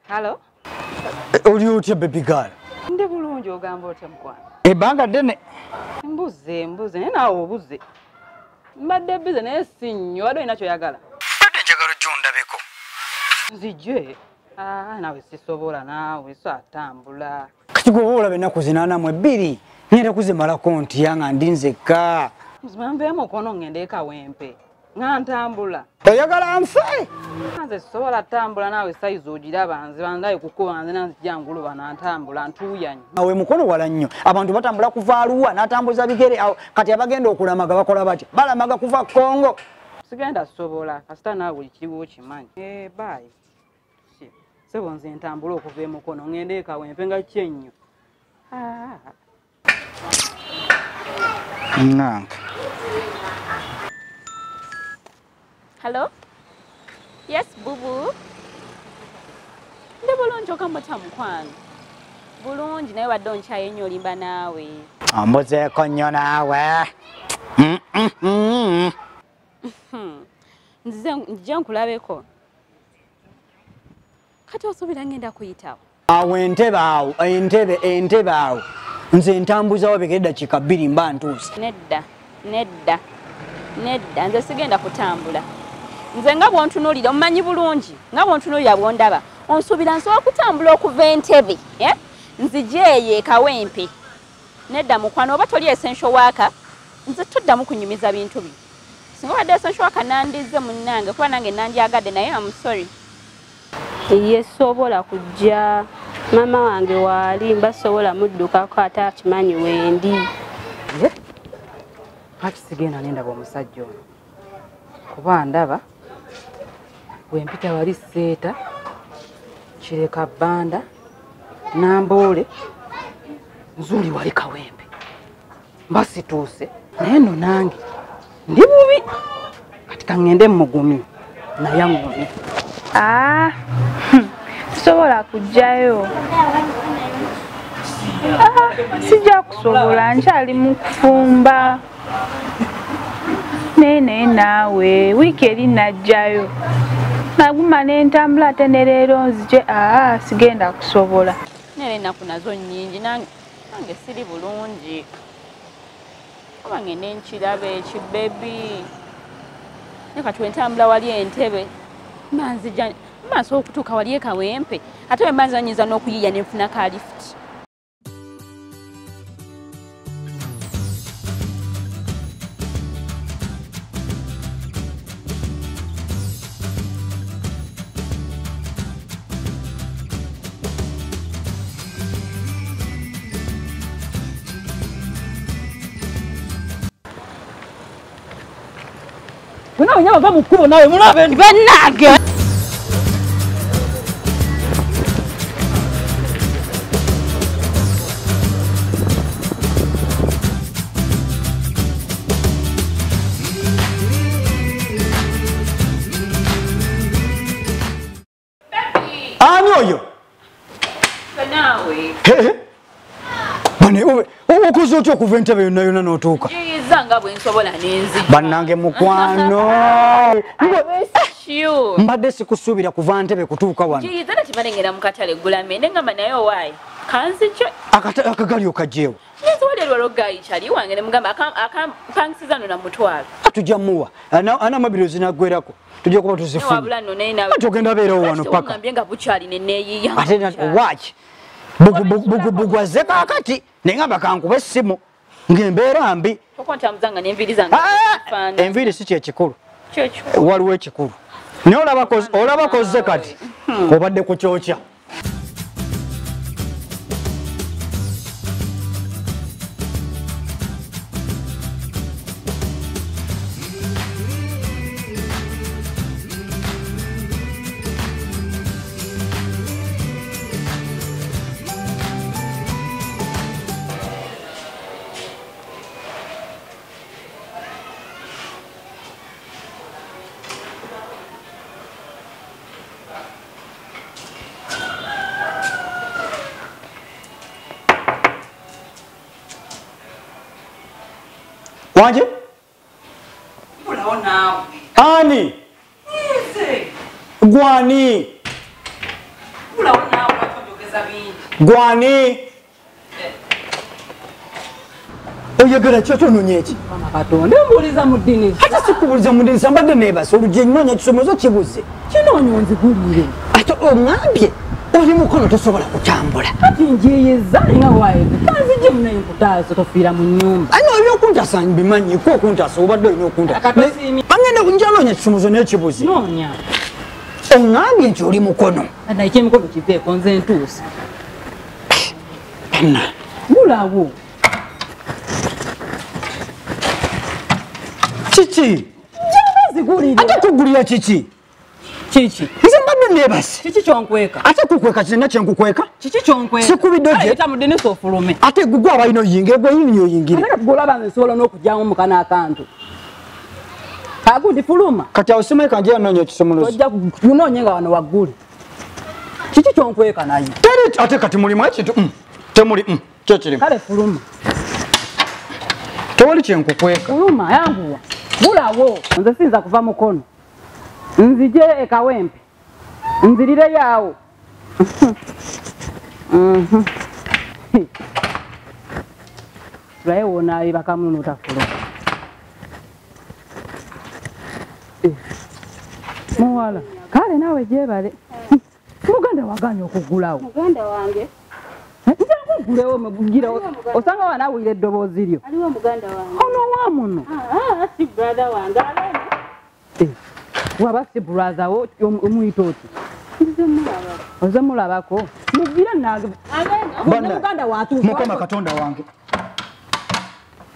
Hello? Oli otya baby girl? Ndi bulungi ogamba otya mukwano? Ebbanga ddene. Mbuze mbuze naye naawe obuze. Mbadde busy naye si nnyo, wadde olina ky'oyagala. Mbadde njagala ojje ondabeko. Nzije? Ah, naawe sisobola naawe so atambula. Kati gwe olaba ennaku 82 ngenda kuzimalako ntya nga ndi nzekka. Muzima nveemu okono ngende e Kawempe. Nga ntambula. Oyagala nfe? Nze sisobola ttambula naawe sayizi ogiraba nziba ndaye kukuba nze nanzija nguluba nantambula ntuuyanye. Awe mukono wala nnyo. Abantu batambula kuva Arua n'atambuza bigere awo kati abagenda okulamaga bakola batya? Balamaga kuva Congo. Sigenda sobola kasita naawe buli kiriwo okimanyi. Eh, bye. Ssebo nze ntambula okuva e Mukono ngende e Kawempe nga ki ennyo. Ah. Nange. Hello? Yes, Bubu. Ndi bulungi ogamba otya mukwano? Bulungi naye wadde onkyaye nnyo olimba naawe. Ombuzeeko nnyo naawe. Nzize njje nkulabeko. Kati osuubira ngenda kuyitawo? Awo entebe awo, entebe awo. Nze ntambuzawo bigere eddakiika 2 mba ntuuse. Nedda, nedda, nedda, nze sigenda kutambula. Nze nga bw'ontunuulira omumanyi bulungi, nga bw'ontunuulira bw'ondaba, onsuubira nsobola kutambula okuva Entebbe, eh? Nzije eyo e Kawempe. Nedda mukwano, oba toli essential worker, nze toddamu kunyumiza bintu byo. Singa obadde essential worker nandizze munnange, kuba nange nandyagadde naye I'm sorry. Ye sobola kujja, maama wange waali mba sobola muddukako ate akimanyi wendi. Lwaki sigenda nendaba omusajja ono? Kuba ndaba bwe mpita wali Seeta, Kireka Bbanda, Namboole, Nzuuli wali Kawempe. Mba situuse naye nno nange ndi bubi. Kati ka ŋŋende mmugumye naye aŋŋumye. Ah, sisobola kujjayo. Ah, sijja kusobola nkyali mu kufumba. Naye naye naawe wiiki eri najjayo. Naguma ne ntambula ate ne leero nzije, ah, sigenda kusobola. Naye ennaku nazo nnyingi nange siri bulungi. Oba ngende nkirabe ekibebi. Naye kati bwe ntambula wali Entebbe, mba nzija mba nsobola okutuuka wali e Kawempe. Ate bwe mba nzija nnyinza n'okuyiiya ne nfuna ka lift. Nawe nyama va mu kkubo naawe mulabe bannange. Ani oyo? Naawe. Bane okoze otya okuva Entebbe yonna yonna n'otuuka? Njiyiza nga bwe nsobola n'enzija. Bannange mukwano. Mbadde sikusuubira kuva Ntebe kutuuka wano. Njiyiza nti balengera mu katale ggula mmende ngamba naye owaayi. Kanzije. Akagali okaggyewo. Nze wali olwalo gayi kyali wange ne mugamba akampangisiza nno na mutwalo. Tujja muwa. Ana mabiri zinaggwerako. Tujja kuba tuzifunye. Wabula nno naye naawe. Ate ogenda beerawo wano paka. Ongambye nga bukyali ne neeyiya. Ate waaki? Bugu azze kaakati naye ngamba kankuba essimu ng'embeera mbi. Enviiri si kyekikulu. Waliwo ekikulu. Naye olabakozze kati obadde ku kyokya. Wanje? Mbulawo naawe. Ani? Nze. Gwani? Gwani oyogera kyo tononye eki? Mama Katonda mbuuliza mu ddinisa. Ate sikubuuliza mu ddinisa, mbadde neebase oluggi nnoonya ekisumuluzo kibuze. Kinoonya onzigulire. Ate oŋŋambye oli mukono tosobola kutambula. Kati njeeyeza nga waayezi kanzije munaye nkutaasa tofiira mu nnyumba. Ano ebyokuntasa mbimanyi ko okuntasa obadde olina okuntasa. Bangenda njanoonya ekisumuluzo n'ekibuze. Noonya. Oŋŋambye nti oli mukono. Naye ekyemikono kiveeko nze ntuuse. Anna. Gulawo. Kiki? Nzigulire. Ate kugulira kiki? Kiki? Nze mbadde neebase. Kiki kyonkweka? Ate kukweka kirina kyenkukweka? Kiki kyonkweka? Sikubidde gye. Ayita mu ddinisa ofulume. Ate gwe abalina oyingire, gwe yini oyingire. Ate kati gw'olaba nze nsobola n'okugyamu mu kano akantu. Agundi fuluma. Kati awo simanyi kanjira nnoonya ekisumuluzo. Ojja kunoonye nga wano waggulu. Kiki kyonkweka naye? Teri ate kati mulimu ekintu temuli kyo kirimu. Kale fuluma. Tewali kyenkukweka. Fuluma yanguwa. Gulawo. Nze siyinza kuva mukono. Nzije e Kawempe. Nzirireyo awo. Tulaye w'onaayebakamu n'otafuluma. Muwala, kale naawe gyebale. Muganda wagaanye okuggulawo. Muganda wange. Nja nkuggulewo muggirewo. Osanga wanaawulira eddoboozi lyo. Aliwo muganda wange. Ono wa muno. Si brother wange. Waba si brother wo omuyita oti? Nze mulabako. Oze mulabako? Mugira nange. Ne muganda watuuka. Mukama Katonda wange.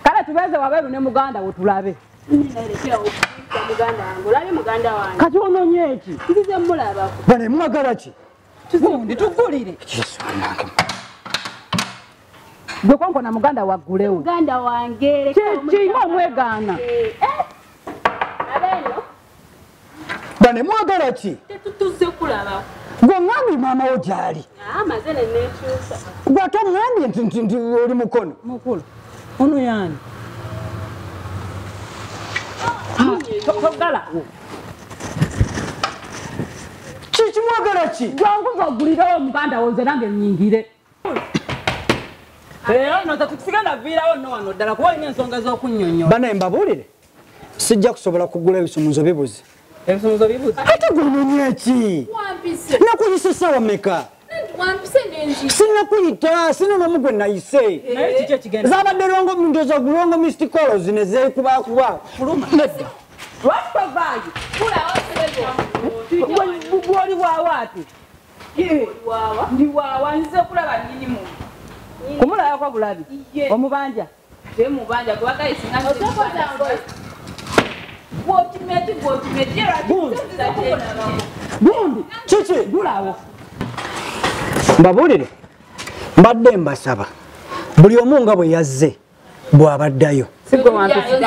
Kale tubeeze wabeeru ne muganda wo tulabe. Muganda wange, olabe muganda wange. Kati onoonye eki? Nzize mulabako. Bane mwagala ki? Gundi tugulire. Yesu wange. Gwe konkona muganda waggulewo. Muganda wange. Kiki omwegaana? Abeeno. Bane mwagala ki? Tetutuze kulabako. Gwe ŋŋambye maama wo gy'ali. Amaze ne neekyusa. Gwe ate oŋŋambye nti oli mukono. Mukulu. Ono y'ani? Togalawo. Kiki mwagala ki? Jangu nzogulirewo muganda wo nze nange nnyingire. Era nno tetusigenda viirawo nno wano ddala kuba olina ensonga z'okunnyonnyola. Banaye mbabuulire, sijja kusobola kugula ebisumuluzo bibuze. Ebisumuluzo bibuze? Ate gwe onoonye ki? Wampise. Nakuyise essaawa mmeka? Wampise n'enjira. Sinnakuyita, sina n'omu gwe nayise. Naye kiki ekigenda? Zaabadde ndowooza longo mystic calls ne zeekubakuba. Fuluma. Nedda. Lwaki tovaayo? Gw'oli waawa ati? Ndi waawa nzize kulaba nnyinimu. Kumulabako bulabi? Omubanja? Temubanja kubanga singa Gundi. Kiki? Gulawo. Mbabuulire, mbadde mbasaba buli omu nga bwe yazze bw'abaddayo. Si gwe wampise.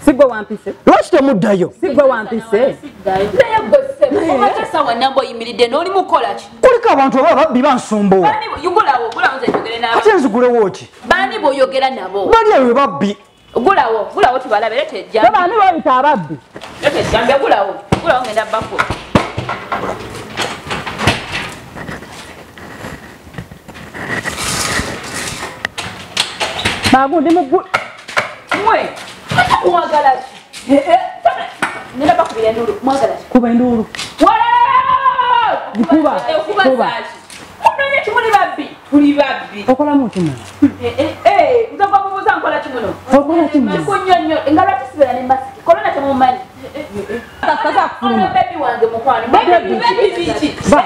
Si gwe wampise. Lwaki temuddayo? Si gwe wampise. Naye gwe ssebo, obadde essaawa nnamba oyimiridde n'oli mukola ki? Kuliko abantu oba ababbi bansumbuwa. Gulawo, gulawo nze njogere n'abo. Ate nzigulewo ki? Baani b'oyogera nabo? Bali abo babbi. Gulawo, gulawo tubalabe leeta ejjambiya. Baani bayita ababbi? Leeta ejjambiya, gulawo. Gulawo ngenda bakuba. Bagundi mugulu. Mwe, mwagala ki? Ngenda bakubira enduulu, mwagala ki? Kuba enduulu. Kuba. Kuba zaaki? Munonye ki muli babbi? Tuli babbi. Okolamu ki muno? Nze gwa mubuuza nkola ki muno? Okola ki muno? Kikunyonnyo, nga lwaki sibeera ne masiki? Korona temumanyi. Tasa kufuluma. Ono baby wange mukwano. Baby biki? Bye.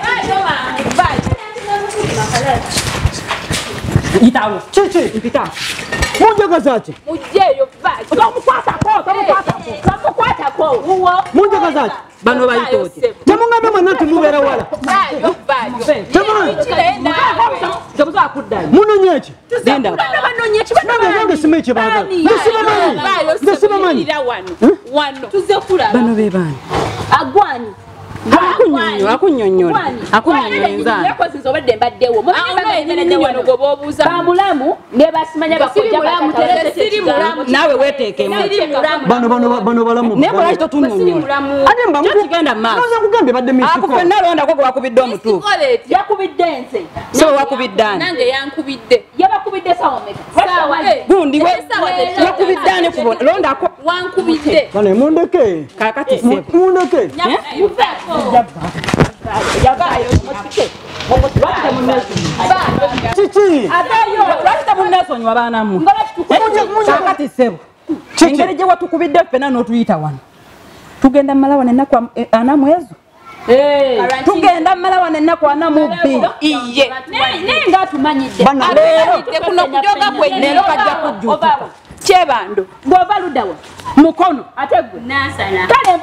Yitawo. Kiki? Mpita. Munjagaza ki? Mujjeeyo bye. Tomukwatako, tomukwatako. Tomukwatako. Wuwo. Munjagaza ki? Bano bayita oti? Temuŋŋambe mwenna nti mubeera wala. Baayo, baayo. Temusobola kuddayo. Munonye ki? Genda. Banonye ki? Nange nange simanyi kye baagala. Nze sibamanyi. Nze sibamanyi. Wano. Tuze kulaba. Bano be baani? Agwani. Akunyonyola. Akunyonyola nzani. Yakoze obadde mbaddewo. Mumanyi wano goba obuuza. Bamulamu ne basimanya bakojja mulamu. Nawe weteekemu. Bano balamu. Naye kola kito tunyonyola. Ate mba kigenda maaso. Nze nkugambye badde missed call. Akufenna alondako gwe wakubidde omutuufu. Yakubidde nze. So wakubidde ani? Nange yankubidde. Yabakubidde sawa meka. Gundi we yakubidde ani kubona londako. Wankubidde. Bano mundeke. Kakati sebo. Mundeke. Kiki? Lwaki temunneesonyiwa baana mmwe? Kakati sebo. Engeri gye watukubidde ffenna n'otuyita wano. Tugenda mmala wano ennaku 40 ezo. Tugenda mmala wano ennaku 42. Iye. Naye nga atumanyidde. Kuno kujoga kwennyini. Leero kajja kujjuutuka. Kyebando bw'ova luddawa mukono ate gwe Nansana. Kale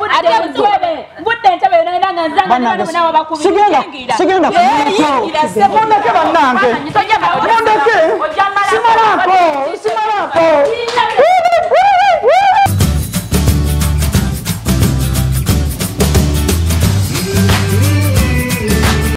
nvudde entebe yonna era nga nzanga nawe bakubira. Sigenda kumulako. Mundeke bannange. Mundeke. Simalako. Simalako.